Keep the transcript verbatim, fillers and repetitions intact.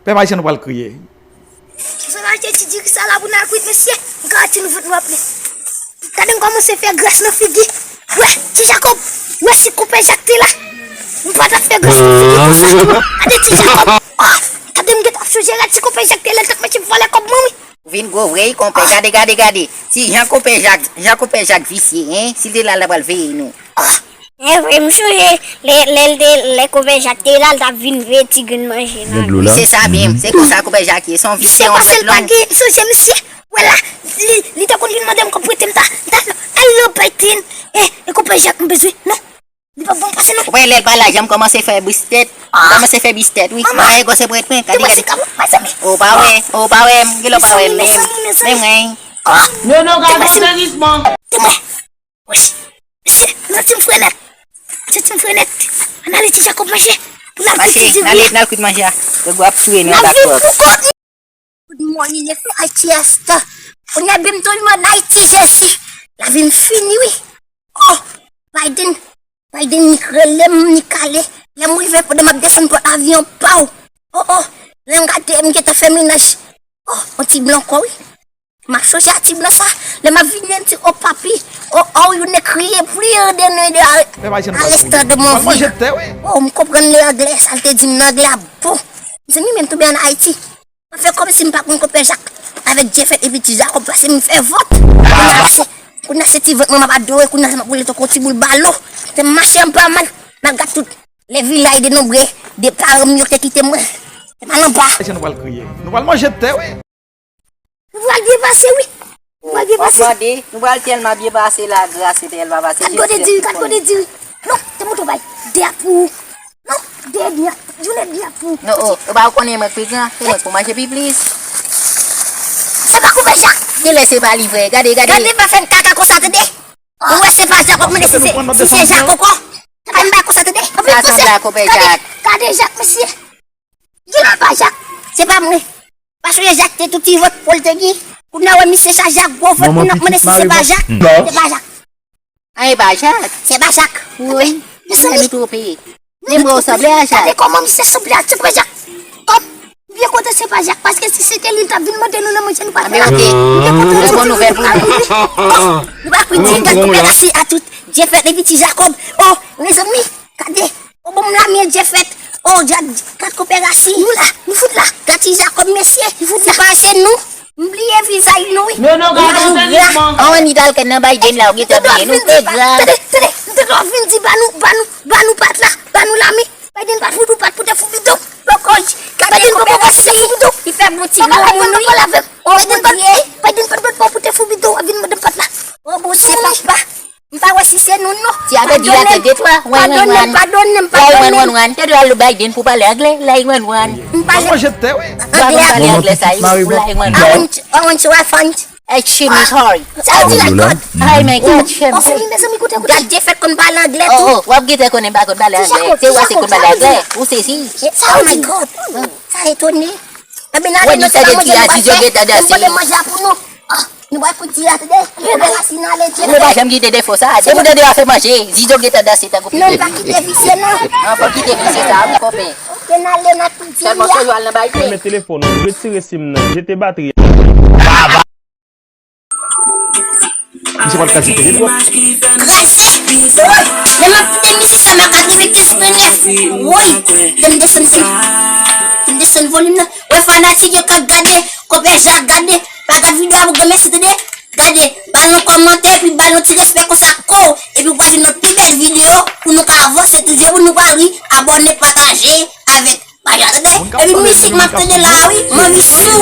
Pèp ayisyen nou pral kriye. Sa n achte ti diri sa la pou n al kwit, mesye. M garanti nou vant nou ap plen. Gade m kòmanse fè gras nan figi. Wè, ti Jakòb. Wè si konpè Jak te la. M pa t ap fè gras nan figi konsa. Gade ti Jakòb. Ah, gade m gentan ap sonje rad si konpè Jak te la, l t ap mete vòlè kòb mwen, wi. Ou vin gwo vre, wi, konpè. Gade, gade, gade. Si jan konpè Jak, jan konpè Jak visye, en. Si l te la, l ta pral veye nou. Ah. E vre, m sonje lè, lè l te, lè konpè Jak te la, l t ap vin veye ti grenn manje nan. Wi, se sa menm. Se konsa konpè Jak ye. Se yon visye, yon bèt nonm. M sonje misye. Wè la, li, li te konn vin mande m kòb prete m ta, m ta fè, "Hello, Biden." E, e konpè Jak m bezwen. Non. Li pa bon pase non. Ou wè lè l pa la, jan m kòmanse fè bistèt. M kòmanse fè bistèt, wi. Manman. Mwen, gòs se prèt mwen. Gade, gade. Ou pa wè, ou pa wè m, gilò pa wè m menm. Menm mwen. Non, non, gade, sèvisman. Te mwen. Wèch, mesye, nou ti m frè nèt. Ti m frè nèt. Ann ale ti Jakòb manje. Pou n al kwit ti diri. Mache, n ale, n al kwit manje a. Grangou ap touye nou ak twòp. Good morning, F I T S. Kounye a byen m tonbe ann Ayiti, Jezi. Lavi m fini, wi. Oh, Biden, Biden ni rele m, ni kale. Lè m rive, pandan m ap desann pòt avyon, paw. Oh, oh, lè m gade, m gentan fè mennaj. Oh, yon ti blan ankò, wi. M ap sonje a ti blan sa, lè m ap vini, m di, "Oh, papi, oh, oh, you ne criez plus de nuit de, à, à l'instant de mon vie." Oh, m konprann le anglè, sa l te di m nan anglè a bon. Mezanmi, men m tonbe ann Ayiti. M ap fè kòmsi m pa konn konpè Jak avèk Jefèt epi ti Jakòb, paske m fè vant. Kounye a se, kounye a se ti vant mwen m ap adore, kounye a m ap woule tankou ti boul balo. Se m mache anba, m al, m al gad tout le vilaj denonbre de paran m yo te kite mwen. Se pa anba. Mesye, nou pral kriye. Nou pral manje tè, wi. Nou pral byen pase, wi. Nou pral byen pase. W ap mande, nou pral tèlman byen pase la, gras se tèlman pase. Kat kote diri, kat kote diri. Non, te montre w bay. De ap pou ou. Non, de ap, youn ap pou ou. Non, oh, ou pa konnen mwen pi gran, se mwen k pou manje pi plis. Se pa konpè Jak. Genlè se pa li vre, gade, gade. Gade pa fè n kaka konsa, tande. Ou wè se pa Jak w ap mande si se, si se Jak ankò. Se pa m bay konsa, tande. Sa sanble a konpè Jak. Gade Jak, mesye. Genlè pa Jak, se pa mwen. Paske Jak te tou ti vant pou l te gen. Kounye a wè misye chaje ak gwo vant, kounye a ap mande si se pa Jak. Se pa Jak. A, e pa Jak. Se pa Jak. Wi. Mezanmi, nou twonpe. Men mwen w sanble a Jak. Gade kòman misye sanble a ti frè Jak. Kòm m byen kontan se pa Jak, paske si se te li, l t ap vin mande nou nan manje, nou pa t fè la. Anben, oke. M byen kontan se bon nouvèl pou nou. Nou pa kwit di, gad konpè Rasi a tout. Jefèt epi ti Jakòb. Oh, mezanmi, gade. Oh, bon, m la, men Jefèt. Oh, gad, gad konpè Rasi. Nou la, nou fout la. Gad ti Jakòb, mesye. Nou fout la. Se pa se nou. M bliye vizaj nou, wi. Non, non, gade sèvisman. An, ni t al kè nan Biden la, ou gentan bliye. Nou te grav. Tande, tande, m te dwe vin di, ba nou, ba nou, ba nou pat la, ba nou lame. Biden pat fout ou pat pou te fou bidon. Poko, Biden poko Rasi. Li fè bon ti granmoun, wi. Biden pat, Biden pat dwe pou te fou bidon, w ap vin mande m pat la. Oh, bon, se papa. M pa wè si se nou, non. Ti a te di la te de twa, wan, wan, wan. Padone m, padone m, padone m. Wan, wan, wan. Te dwe al Biden pou pale anglè, like, wan, wan. M pale anglè a tou. Pale anglè sa, like, wan, wan. I want, I want to have fun. Excuse me, sorry. Sa vle di like God. Ay, my God, shame. Oh, mezanmi, koute, koute. Gad Jefèt konn pale anglè tou. Oh, oh, w ap gentan konnen m pa konn pale anglè. Se ou se konn pale anglè. Ou sezi. Oh my God. Sa etone. Ebyen, n ale, nou se pa manje nou pral fè. Nou mande manje a pou nou. Ah, nou pral fout ti a, tande. Mwen pa janm kite defo sa. Depi w tande w ap fè manje, Zizo gentan danse tankou pitit. Non, m pa kite visye, non. An, fò kite visye sa, wi, konpè. Oke, n ale, n ap fout ti a. Sèlman sonje w al nan bay. Fèmen telefòn ou, retire sim nan, jete batri a. Misye pa t ka site li twòp. Kraze! Woy! Lè m ap kite mizik sa, m a katrevenkenz pwen nèf. Woy! Lè m desann sim. Lè m desann volim nan. Wè fanatik yo k ap gade, konpè Jak gade. Pa gad videyo a pou granmèsi, tande. Gade, ba l yon kòmantè, epi ba l yon ti respè konsa, ko. Epi w pral vin yon pi bèl videyo pou nou ka avanse toujou, epi nou pral ri, abòne, pataje avèk Mario, tande. Epi mizik m ap tande la, wi, m anvi sou.